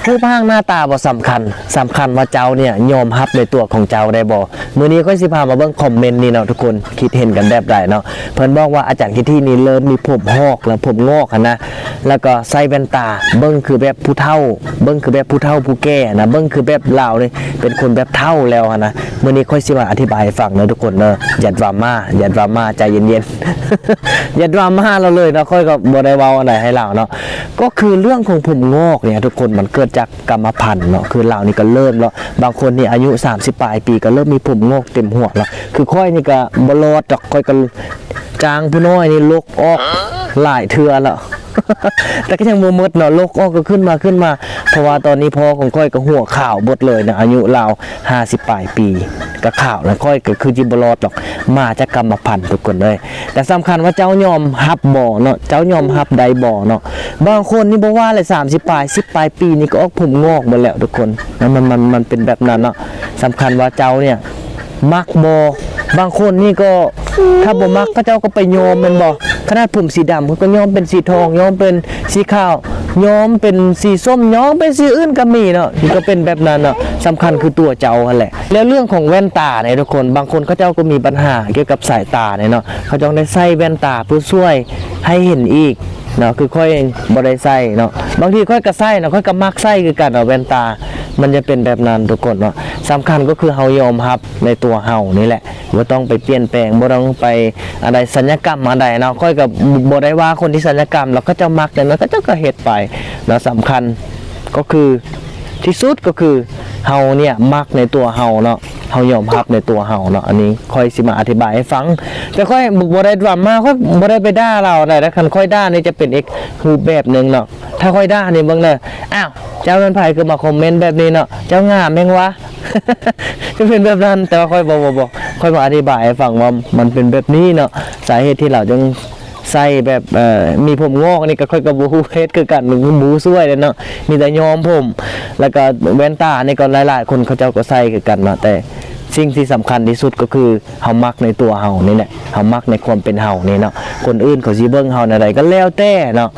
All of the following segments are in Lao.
ຮູບຮ່າງໜ້າຕາບໍ່ສຳຄັນ, ສຳຄັນວ່າເຈົ້າເນີ້ຍຍອມຮັບໃນຕົວຂອງເຈົ້າໄດ້ບໍ່? ມື້ນີ້ຂ້ອຍຊິພາມາເບິ່ງຄອມເມັນນີ້ເນາະ ທຸກຄົນຄິດເຫັນກັນແບບໃດເນາະ? ເພິ່ນບອກວ່າອາຈານຄິດທີນີ້ເລີ່ມມີຜົມຫອກ ແລະ ຜົມງອກຫັ້ນນະ ແລ້ວກໍໃສ່ແວ່ນຕາ ເບິ່ງຄືແບບຜູ້ເຖົ້າ ເບິ່ງຄືແບບຜູ້ເຖົ້າຜູ້ແກ່ນະ ເບິ່ງຄືແບບລາວນີ້ເປັນຄົນແບບເຖົ້າແລ້ວຫັ້ນນະ. ມື້ນີ້ຂ້ອຍຊິມາອະທິບາຍໃຫ້ຟັງເດີທຸກຄົນເດີ. ຢ່າດຣາມາ ຢ່າດຣາມາ ໃຈເຢັນໆ ຢ່າດຣາມາລາວເລີຍເນາະ. ຂ້ອຍກໍບໍ່ໄດ້ເວົ້າອັນໃດໃຫ້ລາວເນາະ. ກໍຄືເລື່ອງຂອງຜົມງອກເນີ້ຍທຸກຄົນ ມັນເກີດຈາກກຳມະພັນເນາະ. ຄືລາວນີ້ກໍເລີ່ມແລ້ວ ບາງຄົນນີ້ອາຍຸສາມສິບປາຍປີກໍເລີ່ມມີຜົມງອກເຕັມຫົວແລ້ວ. ຄືຂ້ອຍນີ້ກໍບໍ່ລອດດອກ ຂ້ອຍກໍຈ້າງຜູ້ນ້ອຍນີ້ລົກອອກຫຼາຍເທື່ອແລ້ວ ແຕ່ກໍຍັງບໍ່ໝົດເນາະ ລົກອອກກໍຂຶ້ນມາ ຂຶ້ນມາ. ເພາະວ່າຕອນນີ້ພໍ່ຂອງຂ້ອຍກໍຫົວຂາວເບິດເລີຍນະ ອາຍຸລາວຫ້າສິບປາຍປີ ກໍຂາວ ແລ້ວຂ້ອຍກໍຄືຊິບໍ່ລອດດອກ ມາຈາກກຳມະພັນທຸກຄົນເອີຍ. ແຕ່ສຳຄັນວ່າເຈົ້າຍອມຮັບບໍ່ເນາະ ເຈົ້າຍອມຮັບໄດ້ບໍ່ເນາະ? ບາງຄົນນີ້ບໍ່ວ່າແຫຼະ ສາມສິບປາຍ ສິບປາຍປີນີ້ກໍອອກຜົມງອກໝົດແລ້ວທຸກຄົນ. ມັນ ມັນ ມັນ ມັນເປັນແບບນັ້ນເນາະ. ສຳຄັນວ່າເຈົ້າເນີ້ຍມັກບໍ່? ບາງຄົນນີ້ກໍຖ້າບໍ່ມັກ ເຂົາເຈົ້າກໍໄປຍ້ອມແມ່ນບໍ່? ຂະໜາດຜົມສີດຳ ເຂົາກໍຍ້ອມເປັນສີທອງ ຍ້ອມເປັນສີຂາວ ຍ້ອມເປັນສີສົ້ມ ຍ້ອມເປັນສີອື່ນກໍມີເນາະ. ມັນກໍເປັນແບບນັ້ນເນາະ. ສຳຄັນຄືຕົວເຈົ້າຫັ້ນແຫຼະ. ແລ້ວເລື່ອງຂອງແວ່ນຕານີ້ທຸກຄົນ ບາງຄົນເຂົາເຈົ້າກໍມີບັນຫາກ່ຽວກັບສາຍຕານີ້ເນາະ ເຂົາຕ້ອງໄດ້ໃສ່ແວ່ນຕາເພື່ອຊ່ວຍໃຫ້ເຫັນອີກເນາະ. ຄືຂ້ອຍບໍ່ໄດ້ໃສ່ເນາະ ບາງທີຂ້ອຍກໍໃສ່ເນາະ ຂ້ອຍກໍມັກໃສ່ຄືກັນເນາະ ແວ່ນຕາ. ມັນຈະເປັນແບບນັ້ນທຸກຄົນເນາະ. ສຳຄັນກໍຄືເຮົາຍອມຮັບໃນຕົວເຮົານີ້ແຫຼະ ບໍ່ຕ້ອງໄປປ່ຽນແປງ ບໍ່ຕ້ອງໄປອັນໃດ ສັນຍະກຳອັນໃດເນາະ. ຂ້ອຍກໍບໍ່ໄດ້ວ່າຄົນທີ່ສັນຍະກຳ ແລ້ວເຂົາເຈົ້າມັກແນວນັ້ນ ເຂົາເຈົ້າກໍເຮັດໄປເນາະ. ສຳຄັນກໍຄື ທີ່ສຸດກໍຄືເຮົາເນີ້ຍມັກໃນຕົວເຮົາເນາະ ເຮົາຍອມຮັບໃນຕົວເຮົາເນາະ. ອັນນີ້ຂ້ອຍຊິມາອະທິບາຍໃຫ້ຟັງ ແຕ່ຂ້ອຍບໍ່ ບໍ່ໄດ້ດຣາມາ ຂ້ອຍບໍ່ໄດ້ໄປດ່າລາວໃດນະ. ຄັນຂ້ອຍດ່ານີ້ຈະເປັນອີກຮູບແບບໜຶ່ງເນາະ. ຖ້າຂ້ອຍດ່ານີ້ເບິ່ງເດີ ອ້າວ ເຈົ້າແມ່ນໃຜຄືມາຄອມເມັນແບບນີ້ເນາະ ເຈົ້າງາມແຮງວະ ຈະເປັນແບບນັ້ນ. ແຕ່ວ່າຂ້ອຍບໍ່ ບໍ່ ບໍ່ ຂ້ອຍມາອະທິບາຍໃຫ້ຟັງວ່າມັນເປັນແບບນີ້ເນາະ ສາເຫດທີ່ລາວຈຶ່ງ ໃສ່ແບບ ເອີ ມີຜົມງອກນີ້ກໍ ຂ້ອຍກໍບໍ່ຮູ້ເຮັດຄືກັນ ບໍ່ຮູ້ຊ່ວຍເດ້ເນາະ ມີແຕ່ຍ້ອມຜົມ. ແລ້ວກໍແວ່ນຕານີ້ກໍຫຼາຍໆຄົນເຂົາເຈົ້າກໍໃສ່ຄືກັນເນາະ ແຕ່ສິ່ງທີ່ສຳຄັນທີ່ສຸດກໍຄືເຮົາມັກໃນຕົວເຮົານີ້ແຫຼະ ເຮົາມັກໃນຄວາມເປັນເຮົານີ້ເນາະ. ຄົນອື່ນເຂົາຊິເບິ່ງເຮົາແນວໃດກໍແລ້ວແຕ່ເນາະ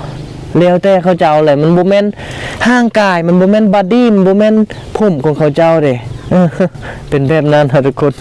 ແລ້ວແຕ່ເຂົາເຈົ້າແຫຼະ. ມັນບໍ່ແມ່ນຮ່າງກາຍ ມັນບໍ່ແມ່ນບອດີ້ ມັນບໍ່ແມ່ນຜົມຂອງເຂົາເຈົ້າເດ້ ເອີ ເປັນແບບນັ້ນເນາະທຸກຄົນ.